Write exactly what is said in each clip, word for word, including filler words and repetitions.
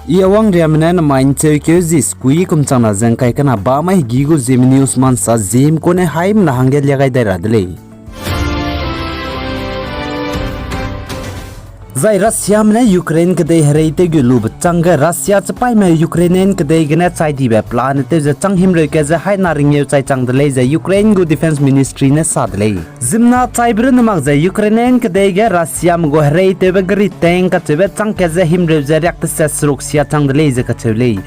I Awang Riame ne namai ’ncheukeu zi sekui kum changna ze ’ngkai kena ba mai hegî gu Zeme News mansa Zeme kune haimena hangge lia gai dai ra de lei. Zai Russiame ne Ukraine kedei hereitew gu lube chângge Russia chipaîme Ukrainian kedei gene chai dibe pelane tew ze châng himreu ke ze haina ringeu chai chang de lei ze Ukraine gu Defence Ministry ne sa de lei. Ziemmena chaibe runne mak ze Ukrainian kedei ge Russiame gu hereitewbe gari tank kacheube châng ke ze himreu ze riak teset seruk sia chang de lei ze kacheu lei.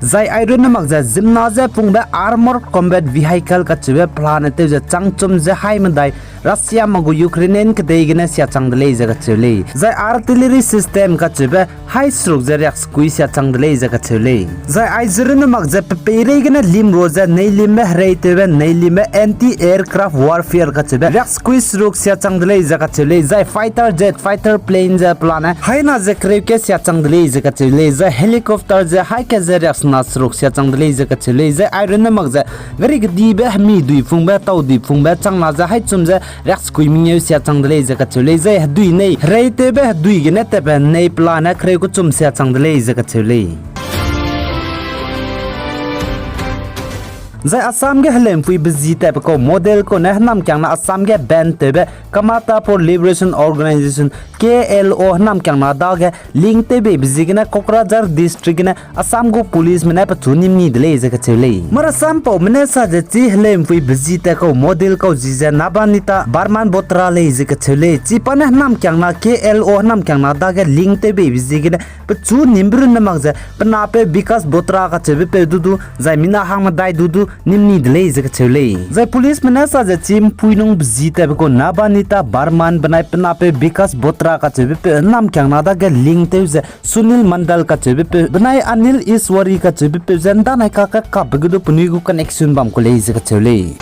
Zai ai runne mak ze ziemmena je pungbe armored combat vehicle kacheube pelane tew ze châng chum ze hai medai Russiame gu Ukrainian kedei gene sia chang de lei ze kacheu lei. Zai artillery system kacheube hai seruk ze riak sekui sia chang de lei ze kacheu lei. Zai aize runne mak ze pe peireigene limrua ze neilimbe hereitewbe neilimbe anti-aircraft warfare kacheube riak sekui seruk sia chang de lei ze kacheu lei. Zai fighter jet, fighter plane ze pelane haina ze kereu ke sia chang de lei ze kacheu lei. Zai helicopter ze haî ke ze riak sena seruk sia chang de lei ze kacheu lei. Zai ai runne mak ze gari kedibe hemi dui pungbe, tau dui pungbe changna ze haî chum ze riak sekui mengeu sia chang de lei ze kacheu lei. Zai hedui nei hereitewbe hedui gene tatbe nei pelane kereu kechum sia chang de lei ze kacheu lei. Zai Assam ge heleumpui bezi tatbe kau model kau ne hênamkiangna Assam ge ban tewbe Kamata for Liberation Organisation, K L O hênamkiangna dage link tewbeibe ziegene Kokrajhar District gene Assam gu policeme ne pechu nim ni de lei ze kacheu lei. Marasampaume ne sa ze chi heleumpui bezi tat kau model kau zi ze Nabanita Barman Botra lei ze kacheu lei. Chipa ne hênamkiangna K L O hênamkiangna dage link tewbeibe ziegene pechu nimbe runne mak ze pe napeu Bikash Botra kacheube peu du du, zai mina hangmedai du du nim ni de lei ze kacheu lei. Zai policeme ne sa ze chi ’mpuinung bezi tatbe gu Nabanita Barman benai pe napeu Bikash Botra kacheube peu hênamkiangna dage link tew ze Sunil Mandal kacheube peu benai Anil Iswari kacheube peu ze ’ndanai kakge kapbe ge du penui gu connection bam ku lei ze kacheu lei.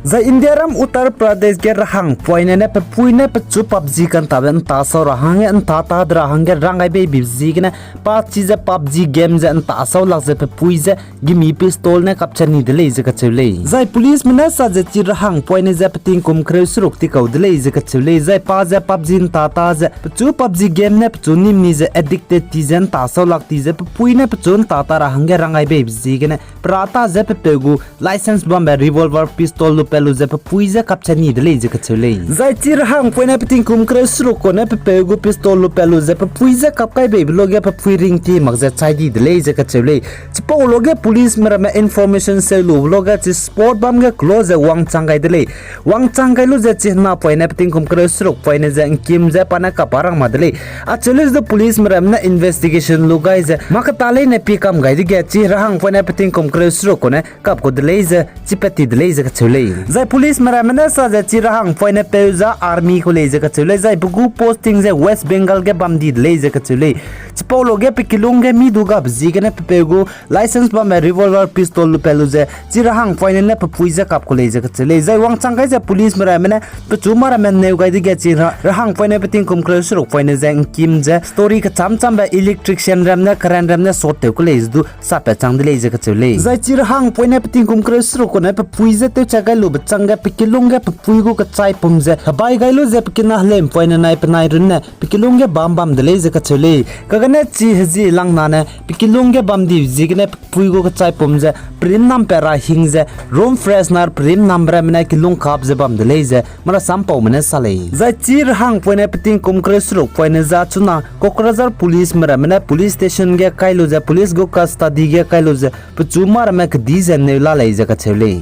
Zai Indiaram Uttar Pradesh ge rahangpoine ne pepui ne pechu PUBG kantabe ’ntasau ra hangge ’nta ta de ra hangge rang gai beibe ziegene pa chi ze PUBG game ze ’ntasau lak ze pepui ze gimi pistol ne kapchat ni de lei ze kacheu lei. Zai policeme ne sa ze chi rahangpoine ze pe tingkum kereu seruk ti kau de lei ze kacheu lei. Zai pa ze PUBG ’nta ta ze pechu PUBG game ne pechu nim ni ze addicted ti ze ’ntasau lak ti ze pepui ne pechu ’nta ta ra hangge rang gai beibe ziegene pe ra ta ze pepeu gu license bambe revolver pistol lupat lu ze pepui ze kapchat ni de lei ze kacheu lei. Zai chi rahangpoine pe tingkum kereu seruk kau ne pepeu gu pistol lupat lu ze pepui ze kap kai beibe luge pepui ringtie mak ze chai di de lei ze kacheu lei. Chipau luge policeme ramme information seu lube luge chi spot bam ge close ze wangchang gai de lei. Wangchang gai lu ze chi hênapoine pe tingkum kereu serukpoine ze ’ngkim ze pa ne kap a rang ma de lei. Acheu lu ze policeme ramme ne investigation lu gai ze mâ keta leine pi kam gai dege chi rahangpoine pe tingkum kereu seruk kau ne kap ku de lei ze chipat ti de lei ze kacheu lei. Zai policeme ramme ne sa ze chi rahangpoine peu za army kau lei ze kacheu lei. Zai pe gu posting ze West Bengal ge bam di de lei ze kacheu lei. Chipau luge pe kilung ge mi du gabe ziegene pepeu gu license bambe revolver pistol lupat lu ze chi rahangpoine ne pepui ze kap ku lei ze kacheu lei. Zai wangchang gai ze policeme ramme ne pechu mâ ramme neu gai dege chi ra-, rahangpoine pe tingkum kereu serukpoine ze ’ngkim ze story kechâm châmbe electrician ramme ne current ramme ne short tew ku lei ze du sapat chang de lei ze kacheu lei. Zai chi rahangpoine pe tingkum kereu seruk kau ne pepui ze tewchat gai lube chângge pe kilung ge pepui gu kechai pum ze hebai gai lu ze pe kina heleumpui ne nai penai runne pe kilung ge bam bam de lei ze kacheu lei. Kagane chi hezie langna ne pe kilung ge bam di ziegene pepui gu kechai pum ze perim nampat ra hing ze room freshener perim nambe ramme ne kilung kap ze bam de lei ze mâ rasampaume ne sa lei. Zai chi rahangpoine pe tingkum kereu serukpoine za chuna Kokrajhar policeme ramme ne police station ge kai lu ze police gu custody ge kai lu ze pechu mâ ramme kedi ze neu la lei ze kacheu lei.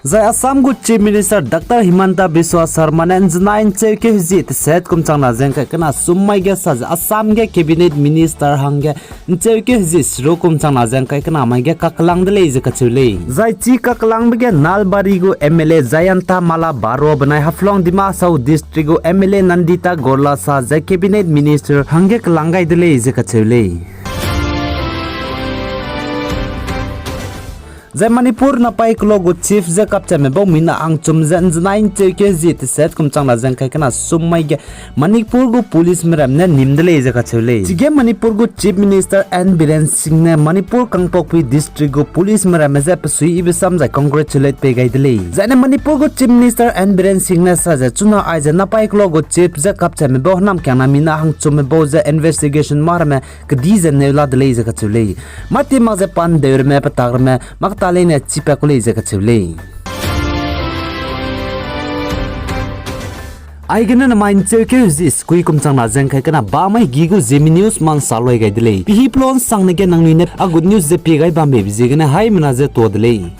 Zai Assam gu Chief Minister Doctor Himanta Biswa Sarma ne ’nzenai ’ncheukeu hezie teset kum changna ze ’ngkai kena sum mai ge sa ze Assam ge Cabinet Minister hangge ’ncheukeu hezie seruk kum changna ze ’ngkai kena mai ge kaklang de lei ze kacheu lei. Zai chi kaklangbe ge Nalbari gu M L A Jayanta Malla Baro benai Haflong Dima Hasao District gu M L A Nandita Gorlasa ze Cabinet Minister hangge kelang gai de lei ze kacheu lei. Zai Manipur napai kelo gu chief ze kapchame bau mina hangchum ze nzenai ncheukeu zie teset kum changna ze ngkai kena sum mai ge Manipur gu policeme ramme ne nim de lei ze kacheu lei. Chige Manipur gu Chief Minister N Biren Singh ne Manipur Kangpokpi district gu policeme ramme je pesui ibe sam zai congratulate pei gai de lei. Zaine Manipur gu Chief Minister N Biren Singh ne sa ze chuna aize napai kelo gu chief ze kapchame bau hênamkiangna mina hangchumme bau ze investigation mâ ramme kedi ze neu la de lei ze kacheu lei. Mâti mak ze pa ndeu ramme, petak ramme, mâ keta leine chipat ku lei ze kacheu lei. Aigene nemai ncheukeu zie sekui kum changna ze ngkai kena bamai hegi gu Zeme News ma nsa loi gai de lei. Pihi pelua nsangne ge nangnui ne a good news ze pie gai bambeibe ziegene haimena ze tuâ de lei.